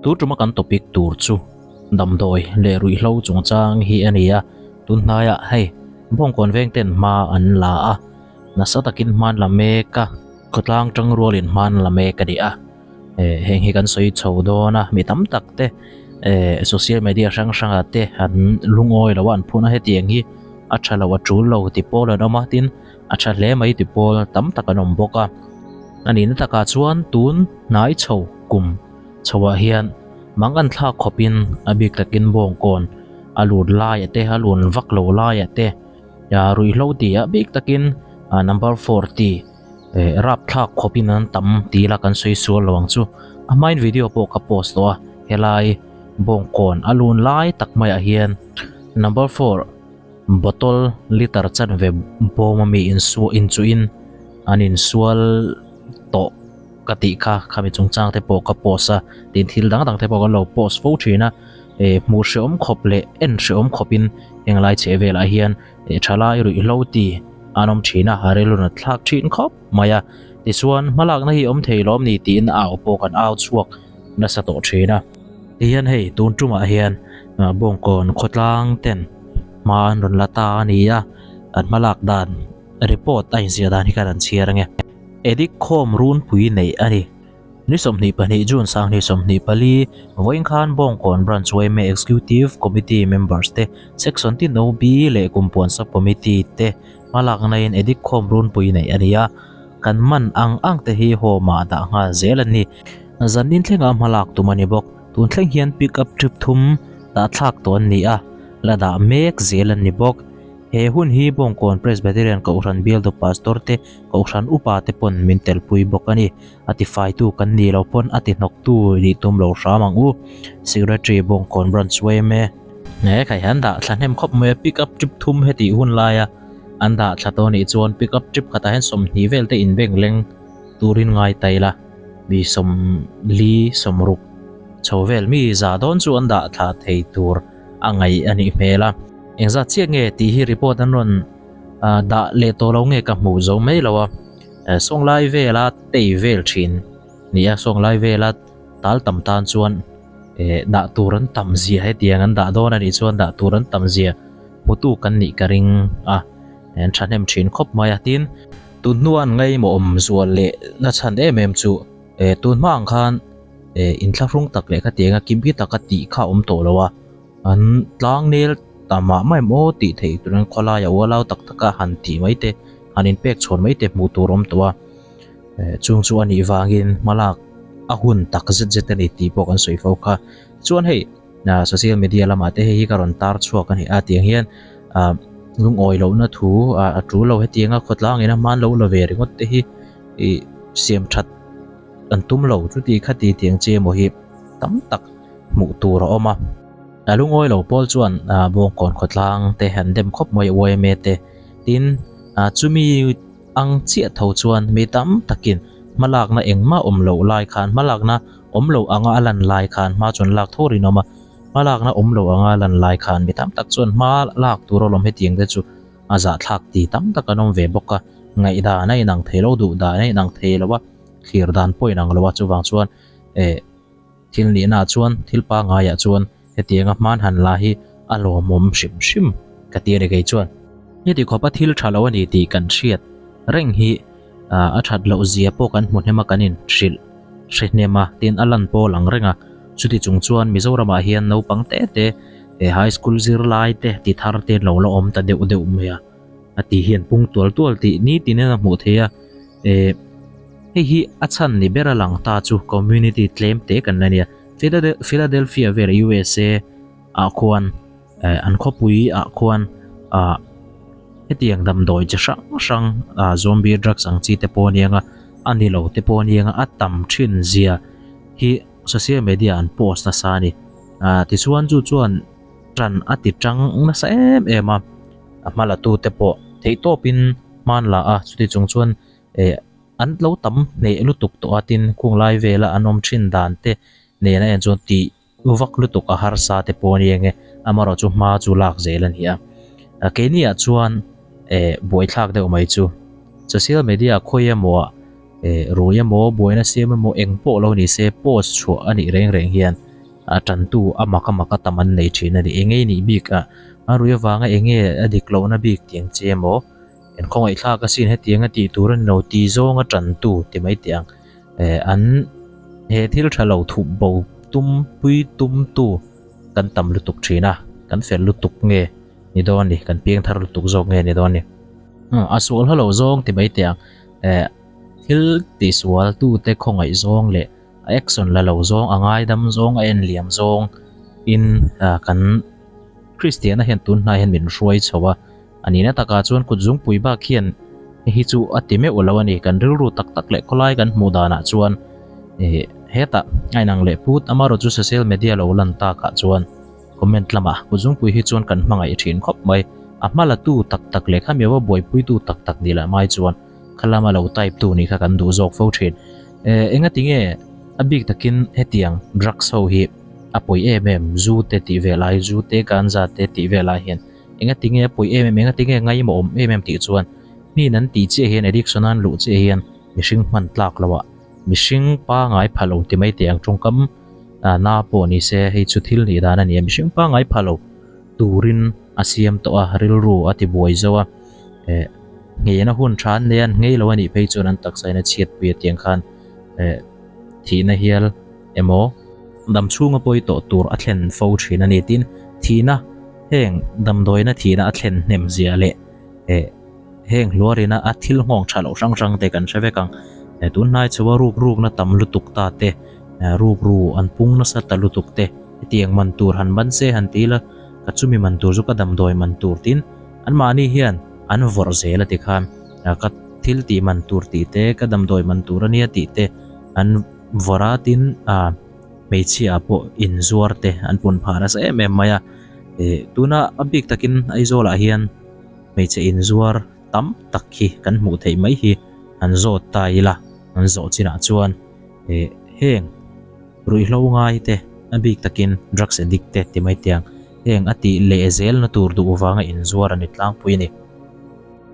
Tu tuma kan topic tur chu damdawi leh ruihhlo chungchang hi a ni a, tun hnaiah hei Bawngkawn veng ten hma an la a, nasa takin hma an la mek a, khawtlang tang rualin hma an la mek a ni a, eh heng hi kan sawi chho dawn a, mi tam tak te eh social media hrang hrangah te an lungawi lo a an phun a hetiang hi a tha lo a tul lo ti pawl an awm a tin a tha hle mai ti pawl tam tak an awm bawk a. A nihna takah chuan tun hnai chho kum chhoah hian mang an thlak khawpin a bik takin bawngkawn a lut laiah te a lun vak lo laiah te ruihhlo tih a bik takin number 40 eh rap thlak khawpin an tam tih ila kan sawi sual lo ang chu a hmain video pawh ka post tawh a helai bawngkawn a lun lai tak maiah hian number 4 Bottle liter chanve bawm ami insu inchuhin an insual tawh ka tih kha khami chungchang te pawh ka post a tin thil dang dang te pawh kan lo post fo thin a eh hmuh hrehawm khawp leh en hrehawm khawpin henglai chheh velah hian eh thalai ruihhlo ti an awm thin a a rilru nat thlak thin khawp mai a tichuan hmalakna hi awm thei lawm ni tiin au pawh kan au chhuak nasa tawh thin a. Tihian hei tun tumah hian Bawngkawn khawtlang ten hma an rawn la ta a ni a, an hmalak dan report a inziah dan hi khan an chhiar ange. Edict khawm runpui neih a ni. Ni 22 June 2024 vawiin khan Bawngkawn Branch yma Executive Committee members te Section tin OB leh Kumpuan Sub Committee te hmalakna in edict khawm runpui neih a ni a, kan man ang ang te hi home ah dah nghal zel a ni. Zanin thlengah hmalak tum a ni bawk. Tun thleng hian pick up trip thum dah thlak tawh an ni a, la dah mek zel an ni bawk. He hun hi Bawngkawn Presbyterian Kohhran Bialtu Pastor te, Kohhran Upa te pawn min telpui bawk a ni. A tifaitu kan nih loh pawn a tihnawktu nih tum lo hram ang u. Secretary Bawngkawn Branch yma. He khai hian dah thla hnem khawp mai a, pick up trip thum hetih hun laia an dah thla tawh nih chuan pick up trip khatah hian 20 vel te inbeng leng turin ngai ta ila. Mi 40 60 chho vel mi za dawn chu an dah thla thei tur a ngaih a nih hmel a. Engzat chiah nge tih hi report an rawn dah leh tawh lo nge ka hmuh zo mai lo a. Sawnglai vela tei vel thin ni a, sawnglai vela tal tam tan chuan dah tur an tam zia hetiang an dah dawn a nih chuan dah tur an tam zia hmutu kan nih ka ring a. An thahnem thin khawp mai a, tin tun hnua an ngaimawh awm zual leh na chhan em em chu eh tun hma ang khan eh inthlahrung tak leh khatianga kimki taka tih kha a awm tawh lo a, an tlang nel ta mah mah em aw tih theih turin khawlaia ualau tak taka han tih mai te han inpek chhawn mai te hmuh tur a awm tawh a, eh chung chu a nih vangin hmalak a hun tak zet zet a ni tih pawh kan sawi fo kha. Chuan hei. Social media lamah te hei hi ka rawn tar chhuak a ni a tiang hian ah lungawi lohna thu ah a tul lo hetianga khawtlang ina hman lo la ve ringawt te hi ih siam that an tum lo chuti khati tiang che emaw hi tam tak hmuh tur a awm a. A lungawi lo pawl chuan ah Bawngkawn khawtlang te an dem khawp mai yma te tin ah chumi ang chiah tho chuan mi tam takin hmalakna engmah awm loh lai khan hmalakna Awm loh anga a lan lai khan hma chuan lak tho rinawm a, hma lakna awm loh anga a lan lai khan mi tam tak chuan hma lak tur alawm hetiang te chu a zahthlak ti tam tak an awm ve bawk a, ngaihdan a inang thei lo, duh dan a inang thei lo a, thlir dan pawh a inang lo a, chuvang chuan eh thil nihna ah chuan thil pangaiah chuan hetianga hman han la hi a lawmawm hrim hrim ka ti a ni kei chuan. Heti khawpa thil tha lo a ni tih kan hriat reng hi a that loh zia pawh kan hmu hnem a kan inhrilh hre hnem a tin a lan pawl ang reng a chuti chung chuan Mizoramah hian naupang te te eh high school zirlai te ti thar te an lo la awm ta deuh deuh mai a a ti hian pung tual tual tih nitin in a hmuh theih a eh hei hi a chhan ni ber a lang ta chu community tlem te kan la nia Philadelphia vel USA ah khuan eh an khawpui ah khuan ah hetiang damdawi chi hrang hrang ah zombie drugs ang chi te pawh a niang a a ni lo te pawh a niang a a tam thin zia hi social media an post nasa a ni ah tichuan chu chuan tan a ti tang nasa em em a a hma la tu te pawh theih tawp in hman la a chuti chung chuan eh an lo tam hneh lutuk tawh a tin khung lai vela an awm thin dan te nen a en chuan tih Vak lutuk a harsa te pawh a ni eng e, amarawh chu hma chu lak zel a ni a. Keini ah chuan eh buaithlak deuh mai chu social media khawi emaw ah eh rui emaw buaina siam emaw eng pawh lo ni se post chhuah a nih reng reng hian A tantu a mak a mak a tam an nei thin a ni. Eng nge i nih bik a? A rui avanga eng nge a dik lohna bik tih ang che emaw? En khawngaihthlak asin hetiang a tih tur a ni lo tih zawng a tantu ti mai teh ang. Eh an he thil tha lo thup bo tum pui tum tu kan tam lutuk thin a, kan fel lutuk nge ni dawn ni, kan piang thar lutuk zawk nge ni dawn ni. A sual halo zawng ti mai teh ang. Eh thil tihsual tute khawngaih zawng leh a action la lo zawng, a ngaidam zawng, a enliam zawng in kan Kristiana hian tun hnai hian min hruai chho a, a nihna takah chuan kut zungpui bak hian hei hi chu a ti meuh lo a ni, kan rilru tak tak leh khawlai kan hmuh danah chuan eh hetah a inang leh put amaherawh chu social media lo lan takah chuan comment lamah kut zungpui hi chuan kan hmangaih thin khawp mai, a hma la tu tak tak leh khami ava buaipuitu tak tak ni lah mai chuan kha lama lo type tu nih kha kan duh zawk fo thin. Eh engati nge a bik takin hetiang drugs ho hi a pawi em em zu te tih vel ai zu te ganja te tih vel ai hian engati nge a pawi em em engati nge ngaimawh awm em em tih chuan hmin an tih chiah hian addiction an luh chiah hian mihring hman tlak lo ah mihring pangai pha lo ti mai teh ang tawngkam ah na pawh ni se hei chu thil nih dan a ni a mihring pangai pha lo turin a siam tawh a rilru a ti buai zo a eh Nghehna hun tha an nei a, an nghei lo a nih phei chuan an taksa in a chhiat pui a tiang khan eh thihna hial emaw dam chhunga pawi tawh tur a thlen fo thin a ni. Tin, thihna heng damdawina thihna a thlen hnem zia leh eh heng hluarina a thil nghawng tha loh hrang hrang te kan hre vek ang. Eh tun hnai chho a ruk rukna tam lutuk ta te, eh ruk ru an pung nasa ta lutuk te, hetiang man tur han ban se han ti ila ka chumi man tur chu ka damdawi man tur tin Anmahni hian an vawrh zel a ti khan ka thil tih man tur tih te, ka damdawi man tur a nia tih te an vawrh a, tin ah hmeichhia ah pawh inzuar te an pun phah nasa em em mai a. Ih tuna a bik takin Aizawl ah hian hmeichhe inzuar tam tak hi kan hmuh theih mai hi an zawt ta ila, an zawh chinah chuan ih heng ruihhlo ngai te a bik takin drugs addict te ti mai tiang Heng a tih leh zelna tur duh vanga inzuar a ni tlangpui a ni.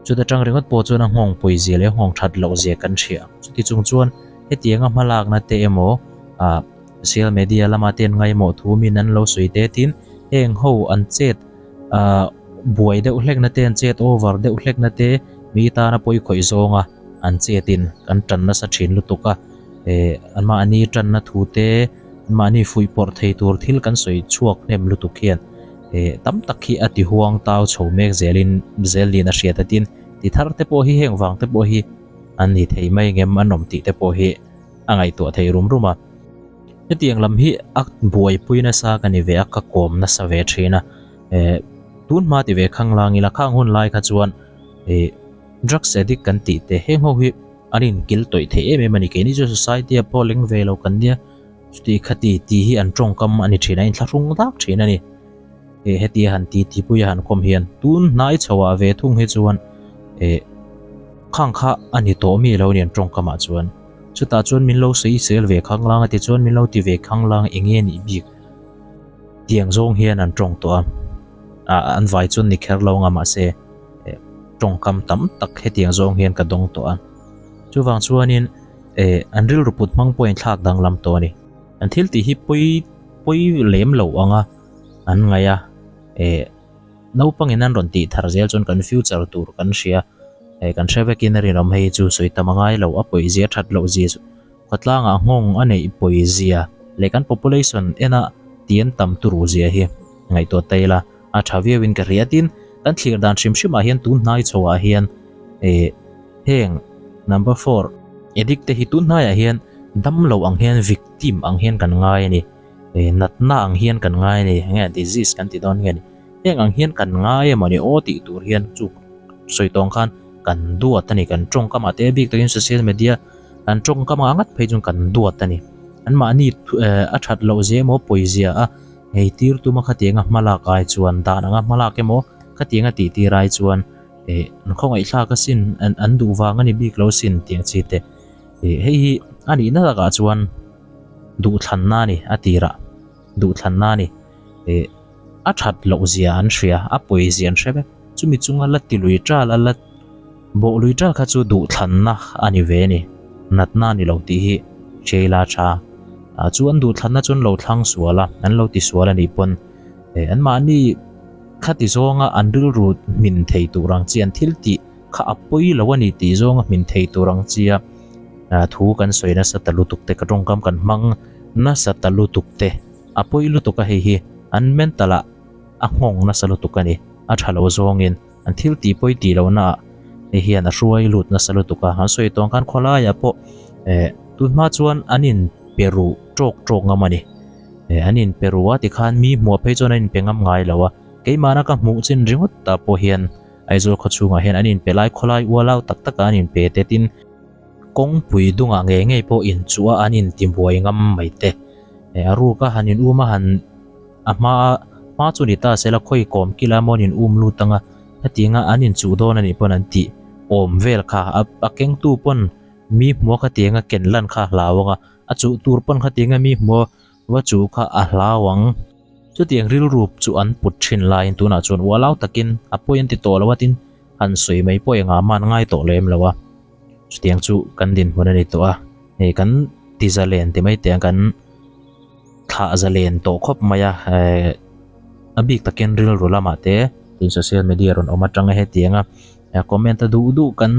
Chuta tang ringawt pawh chuan a nghawng pawi zia leh a nghawng that loh zia kan hria. Chuti chung chuan hetianga hmalakna te emaw ah social media lama te an ngaimawh thu min an lo sawi te tin heng ho an chet ah buai deuh hlekna te an chet over deuh hlekna te mi tana pawi khawih zawnga an chetin kan tan nasa thin lutuk a eh anmahni tanna thu te Mahni fuihpawrh thei tur thil kan sawi chhuak hnem lutuk hian eh tam tak hi a ti huang tau chho mek zelin zel niin a hriat a tin ti thar te pawh hi heng vang te pawh hi an ni thei mai ngem an awm tih te pawh hi a ngaihtuah thei rum rum a. Hetiang lam hi a buaipui nasa ka ni ve a ka kawm nasa ve thin a eh tun hma ti ve khang lang ila khang hun lai kha chuan eh drugs addict kan tih te heng ho hi An inkil tawih thei em em a ni. Keini chu society ah pawh leng ve lo kan nia. Chuti khati tih hi an tawngkam a ni thin a, inthlahrung dak thin a ni. Eh hetia han ti ti pui a han kawm hian tun hnai chho ah ve thung hi chuan eh khang kha a ni tawh mi lo ni an tawngkam ah chuan. Chutah chuan min lo sawi sel ve khang lang a ti chuan min lo ti ve khang lang eng nge nih bik tiang zawng hian an tawng tawh a. Ah an vai chuan ni kher lo anga mahse. tawngkam tam tak hetiang zawng hian ka dawng tawh a. Chuvang chuanin eh an rilru put hmang pawhin thlak danglam tawh a ni. An thil tih hi pawi pawi lem lo anga an ngaih a, eh naupangin an rawn tih thar zel chuan kan future tur kan hria eh kan hre vekin a rinawm hei chu sawi tam a ngai lo a pawizia that loh zia chu Khawtlangah nghawng a neih pawizia leh kan population ena tian tam turu zia hi ngaihtuah ta ila a tha viauin ka hria. Tin, kan thlir dan hrim hrimah hian tun hnai chhoah hian eh heng number four addict te hi tun hnaiah hian dam lo ang hian victim ang hian kan ngai a ni. Eh natna ang hian kan ngai a ni. Enge disease kan ti dawn nge ni. Heng ang hian kan ngai emaw ni aw tih tur hian chu sawi tawng khan kan duat a ni. Kan tawngkamah te bik takin social media An tawngkam ah ngat phei chuan kan duat a ni. Anmahni a that loh zia emaw pawizia a ngei tir tuma khatianga hma lak ai chuan dan anga hma lak emaw khatianga tih tir ai chuan eh an khawngaihthlak asin an an duh vang a ni bik lo asin tih ang chi te. Eh hei hi a nihna takah chuan duhthlanna a ni a tirah duhthlanna a ni. Eh a that loh zia an hria a pawizia an hre vek. Chumi chunga la ti lui tal a la. Bawh lui tal kha chu duhthlanna a ni ve a ni, natna a ni lo tih hi Sheila tha. Ah chu an duhthlanna chu an lo thlang sual a, an lo ti sual a nih pawn eh anmahni khati zawnga an rilru hmin thei tur ang chi an thil tih kha a pawi lo a ni tih zawnga hmin thei tur ang chi a ah thu kan sawi nasa ta lutuk te ka tawngkam kan hmang nasa ta lutuk te a pawi lutuk a hei hi an mental ah a nghawng nasa lutuk a ni a tha lo zawngin an thil tih pawi tih lohna ah hei hian a hruai lut nasa lutuk a an sawi tawng khan khawlaiah pawh eh tunhma chuan an in pe ruh tawk tawk ngam a ni eh an in pe ruh a tikhan mi hmuah phei chuan an in pe ngam ngai lo a keimahna ka hmuh chin ringawt tah pawh hian Aizawl khaw chhungah hian an in pe lai khawlai ualau tak takah an in pe te tin kawngpui dungah ngei ngei pawh inchuh a an in ti buai ngam mai te eh a ruk a han in um a han A hma hma chu ni ta sela khawi kawm kila maw an in um lut anga hetianga an in chuh dawn anih pawn an tih awm vel kha a a kengtu pawn mi hmua khatianga ken lan kha a hlau anga a chuh tur pawn khatianga mi hmua va chuh kha a hlau ang. Chutiang rilru chu an put thin laiin tunah chuan ualau takin a pawi an ti tawh lo a tin han sawi mai pawh engah mah an ngai tawh lem lo a chutiang chu kan dinhmun a ni tawh a hei kan ti zalen ti mai teh ang kan. Thlah zalen tawh khawp mai a eh a bik takin rilru lamah te tin social media rawn awm atanga hetiang a comment a duh duh kan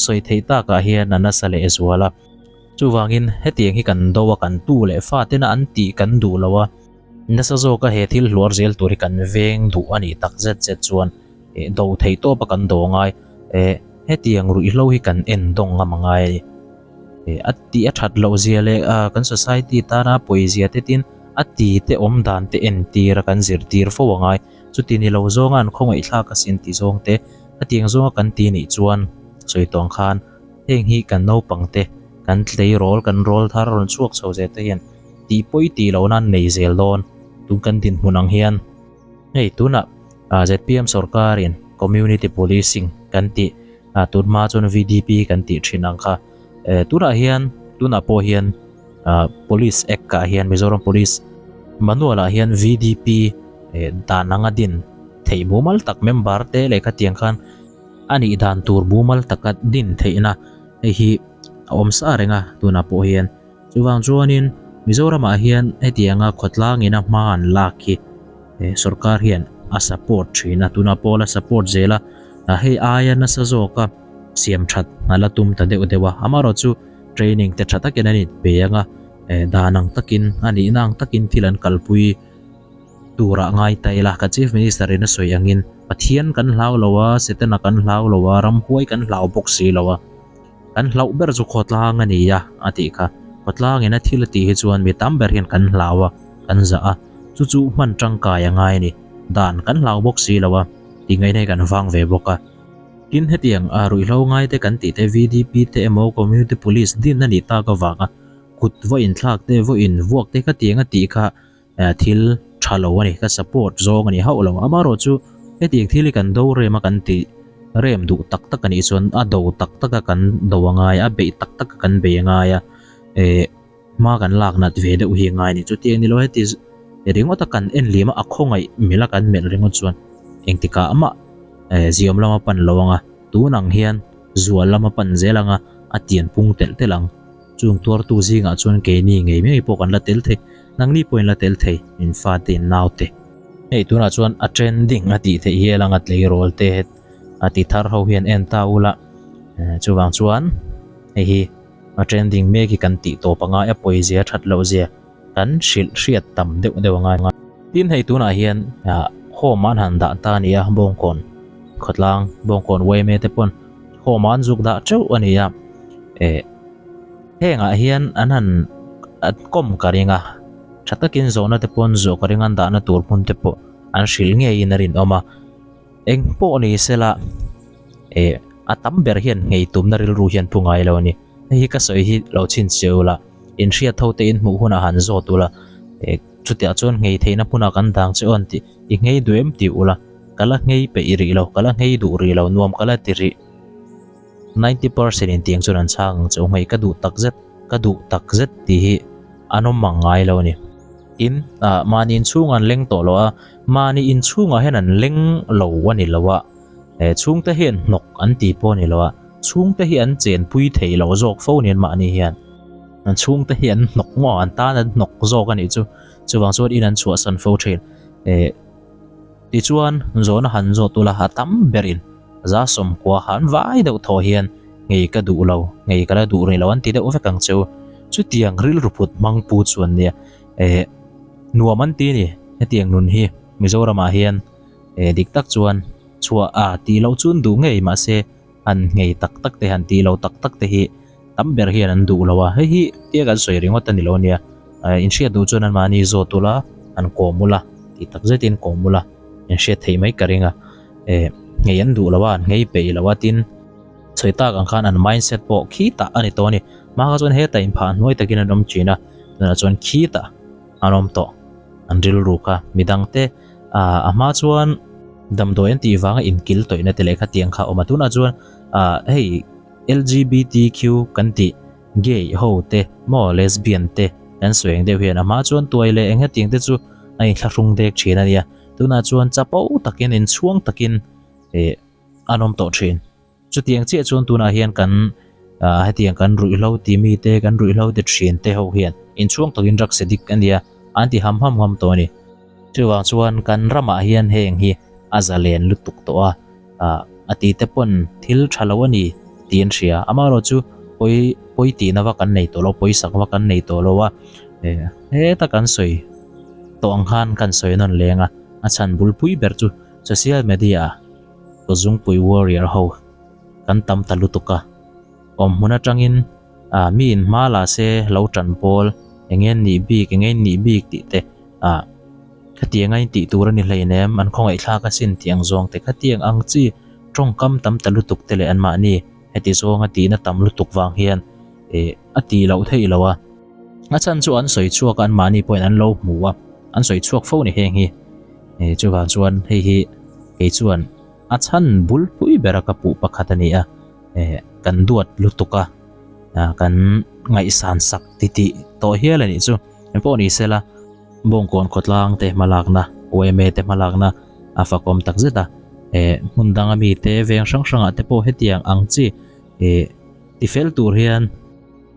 sawi theih takah hian a nasa leh zual a chuvangin hetiang hi kan do a kan tu leh fa tena an tih kan duh lo a nasa zawka he thil hluar zel tur hi kan veng duh a nih tak zet zet chuan eh do theih tawp a kan do angai eh hetiang ruihhlo hi kan en dawng ngam angai a ni. A tih a that loh zia leh kan society tana pawizia te tin a ti te awm dan te entir a kan zirtir fo a ngai. Chuti ni lo zawnga an khawngaihthlak asin tih zawng te hetiang zawnga kan ti nih chuan sawi tawng khan heng hi kan naupang te kan tleirawl kan rawl thar rawn chhuak chho zel te hian tih pawi tih lohna an nei zel dawn tun kan dinhmun ang hian hei tunah zpm sorkarin community policing kan tih Ah tun hma chuan VDP kan tih thin ang kha. Eh tunah hian tunah pawh hian ah police act ah hian Mizoram police manual ah hian VDP eh dan anga din theih mumal tak member te leh khatiang khan a nih dan tur mumal taka din theihna hei hi a awm sa reng a tunah pawh hian. Chuvang chuanin Mizoramah hian hetianga khawtlang ina hma an lak hi eh sorkar hian a support thin a, tunah pawh a la support zel a, hei aia nasa zawka siam that a la tum ta deuh deuh a, amaherawhchu training te tha takin an inpe ang a, eh dan ang takin a nihna ang takin thil an kalpui turah ngai ta ila, ka chief minister in a sawi angin Pathian kan hlau lo a, Setana kan hlau lo a, ramhuai kan hlau bawk si lo a. Kan hlauh ber chu khawtlang a ni a, a tih kha. Khawtlangin a thil a tih hi chuan mi tam ber hian kan hlau a, kan zah a. Chu chu hman tangkai a ngai a ni. Dan kan hlau bawk si lo a, tih ngaihna hi kan vang ve bawk a. Tin, hetiang a ruihhlo ngai te kan tih te, VDP te emaw Community Police din a nih tak avanga kut va inthlak te, va invuak te khatiang a tih kha Thil tha lo a ni, ka support zawng a ni hauh lo. Amaherawh chu hetiang thil hi kan do rem a kan tih rem duh tak tak a nih chuan a do tak tak a kan do a ngai a, a beih tak tak a kan bei a ngai a, eh hma kan lak nat ve deuh hi a ngai a ni. Chutiang ni lo heti ringawt a kan en liam a, a khawngaih melh a kan melh ringawt chuan engtikah mah eh ziawm lama pan lo ang a, tun ang hian zual lama pan zel ang a, a tian pung telh telh ang. Chung tuartu zingah chuan keini ngei ngei pawh kan la tel thei. Nangni pawhin la tel thei, in fate in naute. Hei tunah chuan a trending a tih theih hial anga tleirawl te a ti thar ho hian en ta ula chuvang chuan hei hi a trending mek hi kan tih tawp anga a pawizia that loh zia kan hrilh hriat tam deuh deuh anga. Tin hei tunah hian home an han dah ta a ni a Bawngkawn khawtlang Bawngkawn yma te pawn home an zuk dah teuh a ni a eh. Hengah hian an han an kawm ka ring a, tha takin zawhna te pawh an zawh ka ring a, an dahna tur hmun te pawh an hrilh ngeiin a rinawm a, eng pawh ni sela eh a tam ber hian nghei tumna rilru hian pu ngai lo a ni. Hei hi ka sawi hi lo chhinchhiah ula, inhriat ho te in hmuh hunah han zawt ula, eh chutiah chuan nghei theihna hmunah kan dang che aw an tih, i nghei duh em tih ula, ka la nghei peih rih lo, ka la nghei duh rih lo, nuam ka la ti rih. 90 percent in tiang chuan an chhang ang che u hmei ka duh tak zet ka duh tak zet tih hi an awm mang ngai lo a ni. Tin, ah mahni inchhungah an leng tawh lo a, mahni inchhungah hian an leng lo a ni lo a, eh chhungte hian hnawk an ti pawh a ni lo a, chhungte hi an chenpui thei lo zawk fo nen mahni hian. An chhungte hi an hnawk maw an tan an hnawk zawk a nih chu. Chuvang chuan in an chhuahsan fo thin. Eh tichuan zawhna han zawt ula a tam berin za sawmkua han vai deuh thaw hian ngei ka duh lo, ngei ka la duh rih lo an ti deuh vek ang che u. Chutiang rilru phut hmang pu chuan nia eh nuam an ti a ni hetiang nun hi Mizoramah hian eh dik tak chuan chhuah a tih loh chu an duh ngei mahse han nghei tak tak te han tih lo tak tak te hi tam ber hian an duh lo a, hei hi tia kan sawi ringawt a ni lo ania, inhriat duh chuan anmahni zawt ula an kawm ula tih tak zetin kawm ula inhriat theih mai ka ring a, eh nghei an duh lo a an nghei peih lo a tin sawi tak ang khan an mindset pawh khitah a ni tawh a ni, hma kha chuan hetah inphah hnuai takin an awm thin a, tunah chuan khitah an awm tawh an rilru kha midangte ah a hma chuan damdawi an tih vanga inkil tawihna te leh khatiang kha a awm a tunah chuan ah hei LGBTQ kan tih gay ho te maw lesbian te kan sawi ang deuh hian a hma chuan tuai leh eng hetiang te chu a inthlahrung dek thin a nia tunah chuan chapo takin inchhuang takin eh an awm tawh thin. Chutiang chiah chuan tunah hian kan ah hetiang kan ruihhlo ti mi te kan ruihhlo ti thin te ho hian inchhuang takin drugs addict a nia an ti ham ham ham tawh a ni. Chuvang chuan kan ramah hian heng hi a zalen lutuk tawh a ah a ti te pawn thil tha lo a ni tih an hria. Amaherawh chu pawi pawi tihna vak an nei tawh lo pawisak vak an nei tawh lo a eh heta kan sawi tawh ang khan kan sawi nawn leng a a chhan bulpui ber chu social media ah Kawzungpui warrior ho kan tam ta lutuk a, awm hmun atangin ah mi in hma la se lo tan pawl eng nge nih bik eng nge nih bik tih te ah khatiang a intih tur a ni hleinem an khawngaihthlak asin tih ang zawng te khatiang ang chi tawngkam tam ta lutuk te leh anmahni heti zawnga tihna tam lutuk vang hian eh a tih loh theih lo a. A chhan chu an sawi chhuak a anmahni pawhin an lo hmu a an sawi chhuak fo ni heng hi. Eh chuvang chuan hei hi kei chuan a chhan bulpui bera ka puh pakhat a ni a eh kan duat lutuk a ah kan ngaihsan sak titih tawh hial a nih chu engpawh ni sela Bawngkawn khawtlang te hmalakna yma te hmalakna a fakawm tak zet a eh hmun danga mite veng hrang hrangah te pawh hetiang ang chi eh tifel tur hian.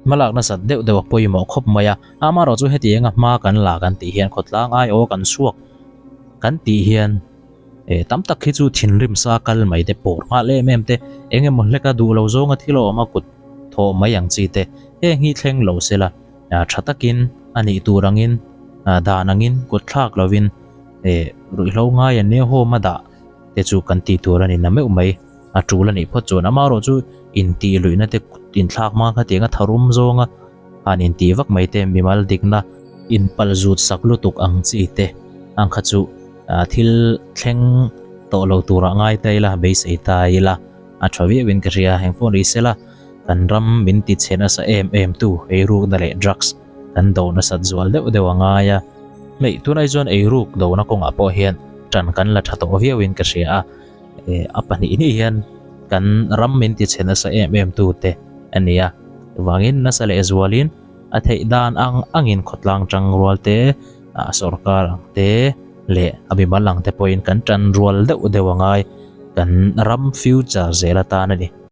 Hmalak nasat deuh deuh a pawimawh khawp mai a, amaherawh chu heti enga hma kan la kan tih hian khawtlang aiawh kan chhuak kan tih hian eh tam tak hi chu thinrim sa kal mai te pawr nghal em em te eng emaw hleka duh lo zawnga thil a awm a kut thawh mai ang chi te heng hi thleng lo sela ah tha takin a nih tur angin ah dan angin kut thlak lovin eh ruihhlo ngai an nia home a dah te chu kan tih tur a ni na meuh mai. A tul a nih phawt chuan amaherawh chu intih luihna te inthlak hma kha tianga tharum zawnga han intih vak mai te mimal dikna inpal zut sak lutuk ang chi te ang kha chu thil thleng tawh lo turah ngai ta ila beisei ta ila a tha viauin ka hria engpawh ni sela kan ram min ti chhe nasa em em tu eirukna leh drugs kan do nasat zual deuh deuh a ngai a hmei tunah hi chuan eiruk dona kawngah pawh hian tan kan la tha tawh viauin ka hria a. Eh a pahnih hnih hian kan ram min ti chhe nasa em em tu te a ni a chuvangin nasa leh zualin a theih dan ang angin khawtlang tang rual te ah sawrkar ang te leh a mimal ang te pawhin kan tan rual deuh deuh a ngai kan ram future zel atan a ni.